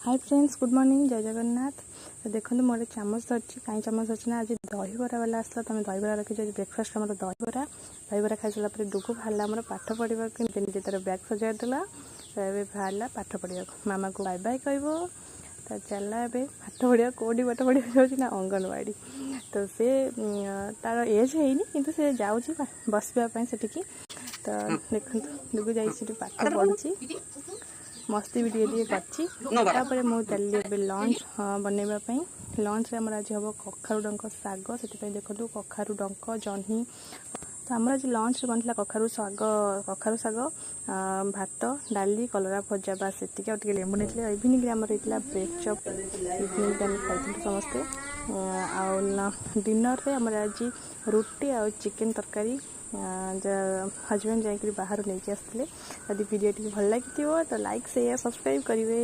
High friends, good morning, ଜୟ ଜଗନ୍ନାଥ। ତ ଦେଖନ୍ତୁ, ମୁଁ ଗୋଟେ ଚାମଚ ଧରିଛି। କାହିଁ ଚାମଚ ଧରିଛି ନା, ଆଜି ଦହିବରା ବାଲା ଆସିଲା ତ ଆମେ ଦହିବରା ରଖିଛୁ। ଆଜି ବ୍ରେକଫାଷ୍ଟ ଆମର ଦହିବରା। ଦହିବରା ଖାଇସାରିଲା ପରେ ଡୁଗୁ ବାହାରିଲା ଆମର ପାଠ ପଢ଼ିବାକୁ। ନିଜେ ନିଜେ ତାର ବ୍ୟାଗ୍ ସଜାଡ଼ି ଦେଲା। ତ ଏବେ ବାହାରିଲା ପାଠ ପଢ଼ିବାକୁ। ମାମାକୁ ବାଏ ବାଏ କହିବ। ତ ଚାଲିଲା ଏବେ ପାଠ ପଢ଼ିବା। କେଉଁଠି ପାଠ ପଢ଼ିବାକୁ ଯାଉଛି ନା, ଅଙ୍ଗନବାଡ଼ି। ତ ସେ ତାର ଏଜ୍ ହେଇନି, କିନ୍ତୁ ସେ ଯାଉଛି ବସିବା ପାଇଁ ସେଠିକି। ତ ଦେଖନ୍ତୁ, ଡୁଗୁ ଯାଇଛି ସେଠି ପାଠ ପଢ଼ୁଛି, ମସ୍ତି ବି ଟିକେ ଟିକେ କରିଛି। ତାପରେ ମୁଁ ଚାଲିଲି ଏବେ ଲଞ୍ଚ ବନେଇବା ପାଇଁ। ଲଞ୍ଚରେ ଆମର ଆଜି ହେବ କଖାରୁ ଡଙ୍କ ଶାଗ। ସେଥିପାଇଁ ଦେଖନ୍ତୁ, କଖାରୁ ଡଙ୍କ, ଜହ୍ନି। ତ ଆମର ଆଜି ଲଞ୍ଚରେ ବନିଥିଲା କଖାରୁ ଶାଗ, କଖାରୁ ଶାଗ, ଭାତ, ଡାଲି, କଲରା ଭଜା, ବାସ୍ ସେତିକି। ଆଉ ଟିକେ ଲେମ୍ବୁ ନେଇଥିଲେ। ଇଭିନିଂରେ ଆମର ହେଇଥିଲା ବ୍ରେଡ୍ ଚପ୍। ଇଭିନିଂରେ ଆମେ ଖାଇଥିଲୁ ସମସ୍ତେ। ଆଉ ଡିନରରେ ଆମର ଆଜି ରୁଟି ଆଉ ଚିକେନ୍ ତରକାରୀ, ହଜବେଣ୍ଡ ଯାଇକରି ବାହାରୁ ନେଇକି ଆସିଥିଲେ। ଯଦି ଭିଡ଼ିଓ ଟିକେ ଭଲ ଲାଗିଥିବ ତ ଲାଇକ୍, ସେୟାର, ସବସ୍କ୍ରାଇବ୍ କରିବେ।